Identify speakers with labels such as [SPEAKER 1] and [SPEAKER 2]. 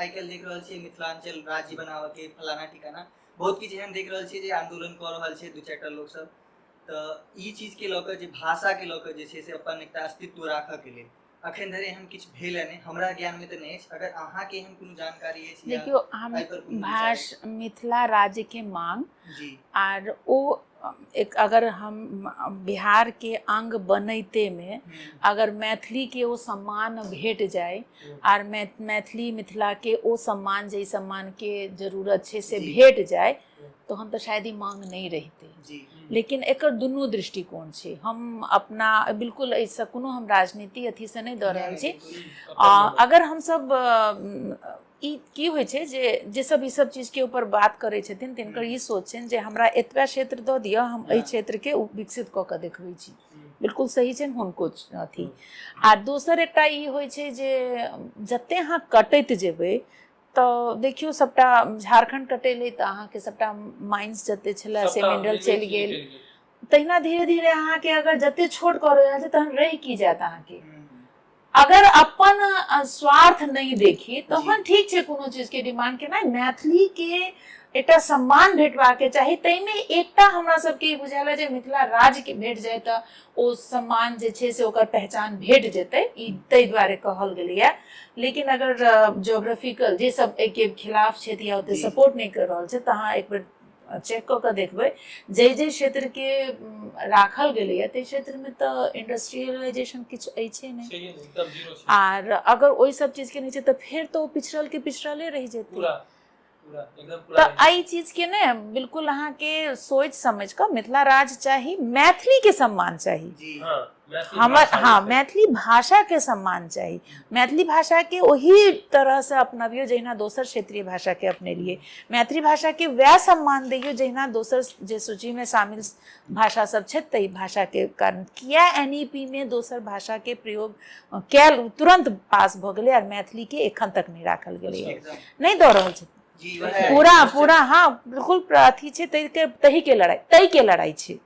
[SPEAKER 1] आइ काल्हि देख रहल छियै मिथिलाञ्चल राज्य बनाबऽके फलाना ठिकाना बहुत किछु एहन देख रहल छियै जे आन्दोलन कऽ रहल छै दू चारिटा लोकसभ। तऽ ई चीजके लऽ कऽ जे भाषाके लऽ कऽ जे छै से अपन एकटा अस्तित्व राखऽके लेल अखन धरि एहन किछु भेल नहि, हमरा ज्ञानमे तऽ नहि अछि। अगर अहाँके एहन कोनो जानकारी अछि?
[SPEAKER 2] देखियौ, हम भाष मिथिला राज्यके मांग जी आर ओ एक अगर हम बिहार के अंग बनैते में अगर मैथिली के ओ सम्मान भेट जाय आर मैथिली मिथिला के ओ सम्मान जे सम्मान के जरूरत छै से भेट जाय, तहन तऽ शायद ई मांग नहि रहितै। लेकिन एकर दुनू दृष्टिकोण छै। हम अपना बिल्कुल एहिसँ कोनो हम राजनीति अथीसँ नहि दऽ रहल छी। अगर हमसब ई की होइ छै जे जे सब ई सब चीजके ऊपर बात करै छथिन तिनकर ई सोच छनि जे हमरा एतबा क्षेत्र दऽ दिअ, हम एहि क्षेत्रके विकसित कऽ कऽ देखबै छी। बिल्कुल सही छनि हुनको अथी। आ दोसर एकटा ई होइ छै जे जते अहाँ कटैत जेबै तऽ देखियौ सबटा झारखंड कटेलै तऽ अहाँके सबटा माइंस जते छलै से मिनरल चलि गेल। तहिना धीरे धीरे अहाँके अगर जते छोट करल जाइ छै तहन रहि की जायत अहाँके? अगर अपन स्वार्थ नहि देखी तहन ठीक छै कोनो चीज के डिमांड केनाइ। मैथिली के एकटा सम्मान भेटबाक चाही, ताहिमे एकटा हमरा सबके ई बुझायल जे मिथिला राज्य के भेट जाय तऽ ओ सम्मान जे छै से ओकर पहचान भेट जेतै, ई ताहि दुआरे कहल गेलैया। लेकिन अगर जोग्राफिकल जे सब एहिके खिलाफ छथि या ओते सपोर्ट नहि कर रहल छै तऽ अहाँ एक बेर चेक कऽ कऽ देखबै, जाहि जाहि क्षेत्रके राखल गेलैया ताहि क्षेत्रमे तऽ इंडस्ट्रियलाइजेशन किछु अछि नहि, आर अगर ओहि सब चीजके नहि छै तऽ फेर तऽ ओ पिछड़ल के पिछड़ले रहि जेतै। तऽ एहि चीजके ने बिल्कुल अहाँके सोचि समझि कऽ मिथिला राज्य चाही, मैथिलीके सम्मान चाही हमर, हाँ मैथिली भाषाके सम्मान चाही। मैथिली भाषाके ओही तरहसँ अपनबियौ जहिना दोसर क्षेत्रीय भाषाके अपनेलियै। मैथिली भाषाके वएह सम्मान दैयौ जहिना दोसर जे सूचीमे शामिल भाषा सब छै ताहि भाषाके। कारण किया एन ई पी मे दोसर भाषाके प्रयोग कयल तुरन्त पास भऽ गेलै आर मैथिलीके एखन तक नहि राखल गेलै, नहि दऽ रहल छै पूरा पूरा? हाँ बिल्कुल अथी छै, ताहिके लड़ाई, ताहिके लड़ाई छै।